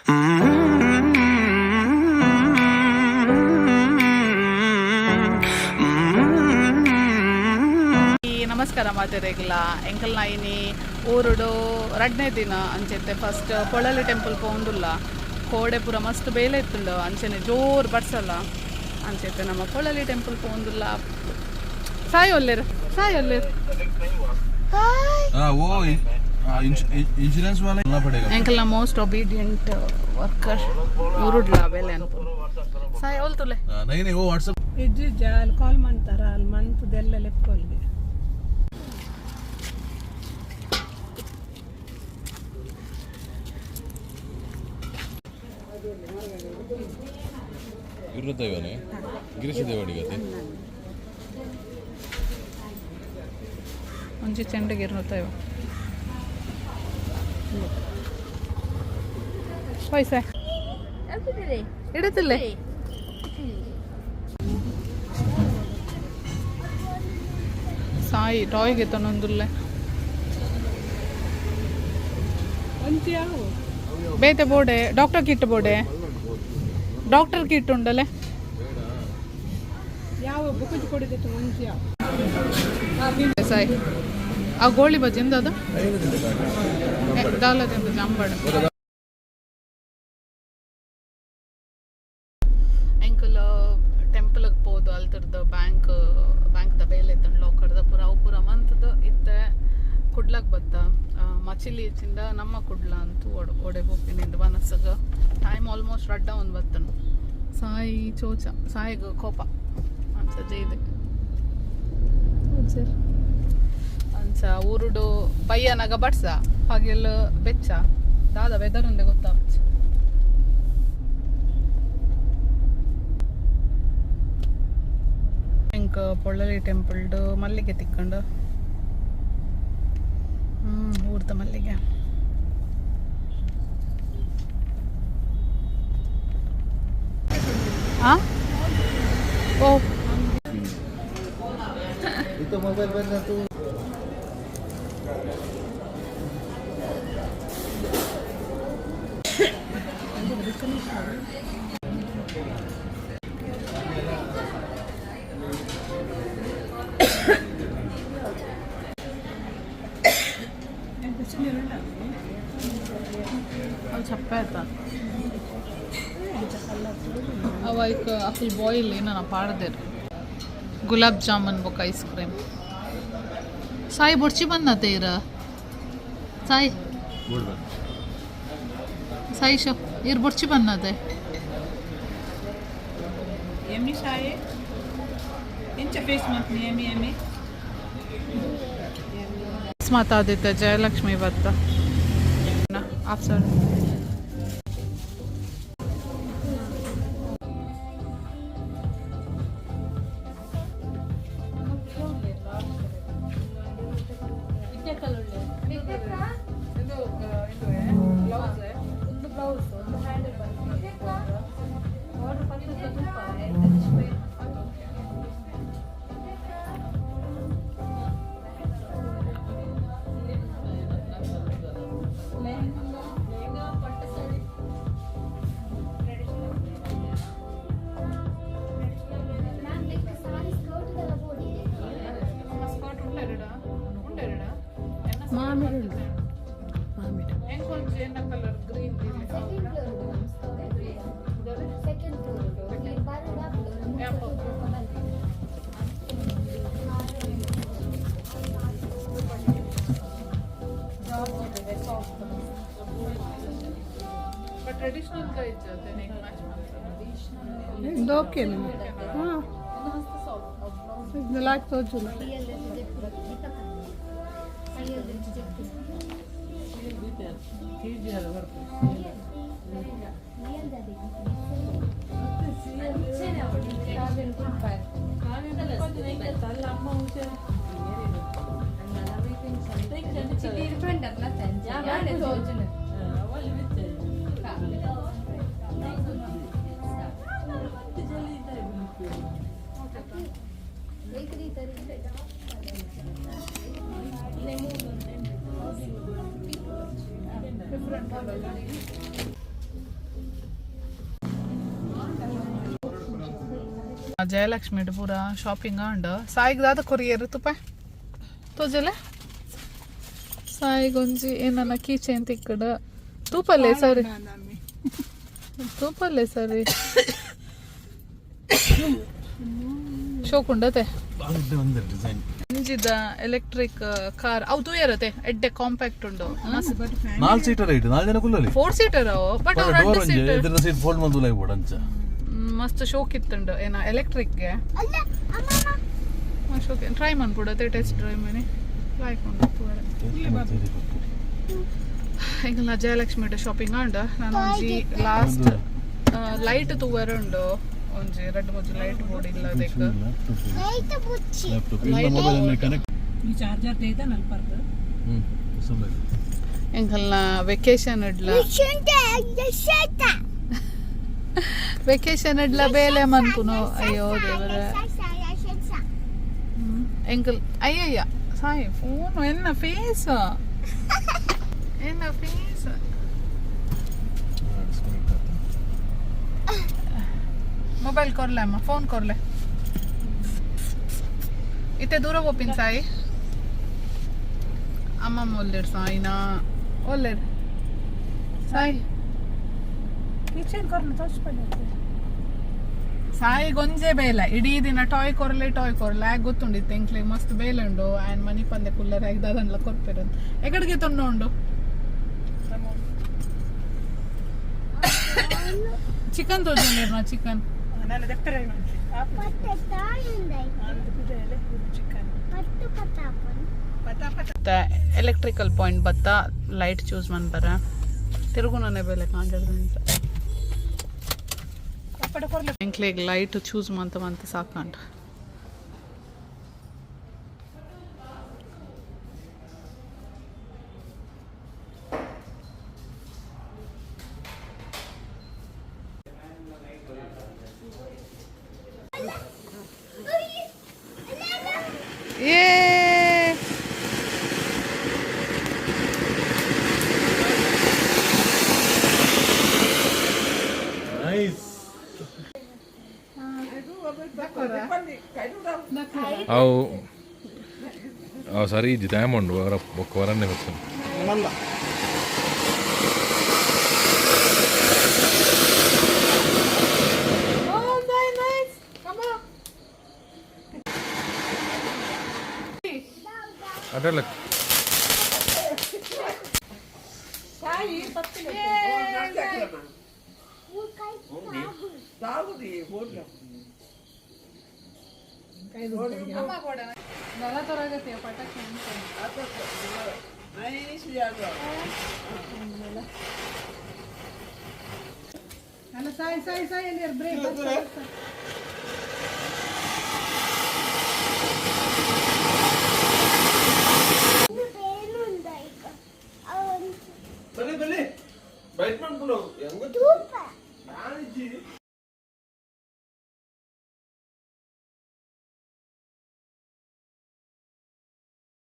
ನಮಸ್ಕಾರ ಮಾತೆರೆಗ್ಲ ಎಂಕಲ್ ನಾಯಿನಿ ಊರುಡು ರಡ್ನೇ ದಿನ ಅಂಚೆತ್ತೆ ಫಸ್ಟ್ ಪೊಳಲಿ ಟೆಂಪಲ್ ಪೋಂದುಲ್ಲ. ಕೋಡೆ ಪೂರ ಮಸ್ತ್ ಬೇಲೆ ಇತ್ತುಂಡು, ಅಂಚೆನೆ ಜೋರು ಬರ್ಸಲ್ಲ. ಅಂಚೆತ್ತೆ ನಮ್ಮ ಪೊಳಲಿ ಟೆಂಪಲ್ ಪೋಂದುಲ್ಲ. ಸಾಯಿ ಒಲ್ಲೇರು, ಸಾಯಿ ಒಲ್ಲೇರು. हाँ वो इंश्योरेंस वाला करना पड़ेगा। ಎಂಕಲ್ನ ಮೋಸ್ಟ್ ಒಬೀಡಿಯಂಟ್ ವರ್ಕರ್ ಊರುಡ್ಲ ಬೇಲೆ ಅನ್ಪು. ಸಾಯಿ ಒಲ್ತುಲೆ. हाँ, नहीं नहीं, वो व्हाट्सएप ಇಜ್ಜಿ, ಅಲ್ಲಿ ಕಾಲ್ ಮಾಡ್ತಾರ, ಅಲ್ಲಿ ಮಂತದೆಲ್ಲ ಲೆಪ್ಪಲ್ಗೆ. ಇವ್ರ ದೈವನೇ ಗಿರೀಶ ದೇವಡಿಗತೆ. ಒಂಜಿ ಚೆಂಡಿಗೆ ಇರ್ನುತ್ತ ಇವ ಪೈಸೆ ಇಡತಿಲ್ಲ. ಸಾಯಿ ಟಾಯ್ಗೆ ತನ್ನೊಂದುಲ್ಲೆ. ಒಂಜಿ ಯಾವ ಬೇತೆ ಬೋಡೆ, ಡಾಕ್ಟರ್ ಕಿಟ್ ಬೋಡೆ, ಡಾಕ್ಟರ್ ಕಿಟ್ ಉಂಡಲೆ. ಯಾವ ಬುಕ್ ಕೊಡಿದೆತ್ತು ಒಂಜಿ ಯಾವ. ಸಾಯಿ, ಆ ಗೋಳಿ ಬಜ್ಜಿ ಎಂದ ಅದು ದಾಲದಿಂದ ಜಂಬಡ. ಎಂಕಲ್ ಟೆಂಪಲ್ಗೆ ಪೋದು ಅಲ್ತರ್ದು ಬ್ಯಾಂಕ್ ಬ್ಯಾಂಕ್ದ ಬೇಲೆ ಇತ್ತಂಡು ಲಾಕರ್ದ ಪೂರ ಅವು ಪೂರ ಮಂತದ್ದು ಇತ್ತೆ ಕುಡ್ಲಕ್ ಬತ್ತ. ಮಚಿಲಿ ಚಿಂದ ನಮ್ಮ ಕುಡ್ಲ ಅಂತೂ ಒಡೆ ಪೋಪಿನಿಂದ ವನಸಗ ಟೈಮ್ ಆಲ್ಮೋಸ್ಟ್ ರಡ್ಡ ಒಂದು ಬತ್ತನು. ಸಾಯಿ ಚೋಚ, ಸಾಯಿಗ್ ಕೋಪ ಅಂಚ ಜೈದೆ. ಸರ್. ಅಂಚ ಊರುಡು ಬಯ್ಯನಾಗ ಬಡ್ಸ ಪಗೆಲ್ ಬೆಚ್ಚ. ದಾದ ವೆದರ್ ಒಂದೇ ಗೊತ್ತಾಪುಜಿ. ಎಂಕ್ ಪೊಳ್ಳಲಿ ಟೆಂಪಲ್ಡ್ ಮಲ್ಲಿಗೆ ತಿಕ್ಕಂಡು. ಊರ್ದ ಮಲ್ಲಿಗೆ. ಆ ಓ. ಇದು ಮೊಬೈಲ್ ಬಂದದ್ದು. ಅವು ಚಪ್ಪೆ ಆಯ್ತಾ ಅವ. ಐಕ್ ಅಕುಲ್ ಬಾಯ್ಲ್ ಏನ ಪಾಡ್ದೇರು. ಗುಲಾಬ್ ಜಾಮೂನ್ ಬೊಕ್ಕ ಐಸ್ ಕ್ರೀಮ್. ಸಾಯಿ, ಬೊಡ್ಚಿ ಬಂದತೆ ಇರ ಸಾಯಿ. ಸಾಯಿ ಶೋ, ಇರ್ ಬೊಡ್ಚಿ ಬಂದತೆ. ಎಮ್ಮಿ ಸಾಯಿ, ಎಂಚ ಫೇಸ್ ಮಾಡ್ತೀನಿ ಎಮ್ಮಿ ಎಮ್ಮಿ. ಮಾತಾದಿತ್ತ ಜಯಲಕ್ಷ್ಮಿ ಬತ್ತ ಆಫ್ಸರ್. ಮಾಮಿಡಿ ಉಂಟು, ಮಾಮಿಡಿ. Colour green. Second floor. Second floor. But traditional match. ಇದು ಓಕೆ. ಹಾಂ, ಇದು ಲಾಕ್ ತೋಜುಲ್ಲ. ಜಯಲಕ್ಷ್ಮಿ ಪೂರ ಶಾಪಿಂಗ್ ಆಂಡ್. ಸಾಯಿಗ್ ದಾದ ಕೊರಿಯರ್ ತುಪ ತೋಜಲೆ. ಸಾಯಿಗೊಂಜಿ ಏನನ್ನ ಕೀ ಚೈನ್ ತಿಕ್ಕಡ. ತೂಪಲ್ಲೆ ಸರಿ, ತೂಪಲ್ಲೆ ಸರಿ. ಶೋಕ್ ಉಂಡತೆ. ಡಿಸೈನ್. ಇಂಜಿದ ಎಲೆಕ್ಟ್ರಿಕ್ ಕಾರ್ ಅವು ತೂಯರತೆ, ಎಡ್ಡೆ ಕಾಂಪ್ಯಾಕ್ಟ್ ಉಂಡು ಮಸ್ತ್. ನಾಲ್ ಸೀಟರ್ ಐಟ್, ನಾಲ್ ಜನ ಕುಲ್ಲಲಿ. ಫೋರ್ ಸೀಟರ್ ಅವು, ಬಟ್ ಡೋರ್ ರಡ್ಡ್ ಒಂಜಿ ಸೀಟರ್. ಎದುರ ಸೀಟ್ ಫೋಲ್ಡ್ ಮಂದು ಬೋಡ ಅಂಚ. ಮಸ್ತ್ ಶೋಕ್ ಇತ್ತುಂಡು ಏನ ಎಲೆಕ್ಟ್ರಿಕ್ಗೆ. ಶೋಕ್ ಟ್ರೈ ಮನ್ಪುಡತೆ, ಟೆಸ್ಟ್ ಡ್ರೈವ್ ಮನಿ ಲೈಕ್ ಉಂಡು ತೂಯರೆ. ಎಂಕಲ್ನ ಜಯಲಕ್ಷ್ಮಿ ಶಾಪಿಂಗ್ ಆಂಡ್. ನಾನು ಒಂಜಿ ಲಾಸ್ಟ್ ಲೈಟ್ ತೂವರೆ ಉಂಡು. ಒಂಜಿ ರಡ್ಡ್ ಮೂಜಿ ಲೈಟ್ ಬೋರ್ಡ್ ಇಲ್ಲ ಅದಕ್ಕೆ. ಲ್ಯಾಪ್ಟಾಪ್ ಇಲ್ಲ, ಮೊಬೈಲ್ ಕನೆಕ್ಟ್. ಈ ಚಾರ್ಜರ್ ತೇದ ನಲ್ಪರ್ದು. ಸುಮ್ಮನೆ. ಎಂಕಲ್ನ ವೆಕೇಶನ್ ಇಡ್ಲ, ವೆಕೇಶನ್ ಇಡ್ಲ ಬೇಲೆ ಮನ್ಪುನು. ಅಯ್ಯೋ ದೇವರೇ, ಎಂಕಲ್ ಅಯ್ಯಯ್ಯ. ಸಾಯಿ, ಫೋನ್ ಎನ್ನ ಫೇಸ್, ಎನ್ನ ಫೇಸ್. ಡಿಸ್ಕನೆಕ್ಟ್ ಆಗ್ತದೆ. ಮೊಬೈಲ್ ಕೊರ್ಲೆ ಅಮ್ಮ, ಫೋನ್ ಕೊರ್ಲೆ. ಇತ್ತೆ ದೂರ ಪೋಪಿನ್ ಸಾಯಿ. ಅಮ್ಮಮ್ಮ ಒಲ್ಲೆರ್ ಸಾಯಿನಾ? ಒಲ್ಲೆರ್ ಸಾಯಿ? ಕಿಚನ್ ಕೊರ್ನ ತೋಚ್ಪಡೆ. ಸಾಯಿ ಗೊಂಜೆ ಬೇಲೆ, ಇಡೀ ದಿನ ಟಾಯ್ ಕೊರ್ಲೆ, ಟಾಯ್ ಕೊರ್ಲೆ. ಆಗ ಗೊತ್ತುಂಡು ಇತ್ತು ಎಂಕ್ಲೆ ಮಸ್ತ್ ಬೇಲೆ ಉಂಡು. ಆ್ಯಂಡ್ ಮನಿ ಪಂದೆ ಕುಲ್ಲರೆ ಆಗ ದಾದನ್ಲ ಕೊರ್ಪೆರ್. ಎಕಡೆಗೆ ತೊಂಡ ಉಂಡು. ಚಿಕನ್ ತೋಜೊಂದಿರ್ನ ಚಿಕನ್. ನಾನು ದೆಪ್ಪರೆ ಚಿಕನ್ ಪತ ಪತ. ಎಲೆಕ್ಟ್ರಿಕಲ್ ಪಾಯಿಂಟ್ ಬತ್ತ ಲೈಟ್ ಚೂಸ್ ಮನ್ಪರ. ತಿರುಗುನನೆ ಬೇಲೆ ಕಾಂಜಡ್ದ. ಅಪ್ಪಡ ಕೊರ್ಲೆ. ಎಂಕ್ಲೆಗ್ ಲೈಟ್ ಚೂಸ್ ಮಂತ ಮಂತ ಸಾಕಂಡ. ಏ. ನೈಸ್. ಅವು ಅವು ಸರಿ ಇಜ್ಜಿ, ಟೈಮ್ ಉಂಡು ಅವರ ಬೊಕ್ಕ ವರನ್ನೇ ಬರ್ತಾನೆ. Oh, nice, nice. Come on. ಅದಲ್ಲ. ಸಾಯಿ ಪತ್ತಿನ. ಅಮ್ಮ ಕೊಡ ನೆಲ ತೊರಗತ್ತೆ ಪಟಾಕಿ ಅಂತ. ಅಲ್ಲ, ಸಾಯಿ ಸಾಯಿ ಸಾಯಿ ಅಲ್ಲಿ ಬ್ರೇಕ್. ಬನ್ನಿ ಬನ್ನಿ, ಬೈಟ್ ಮಾಡ್ಕೊಂಡು.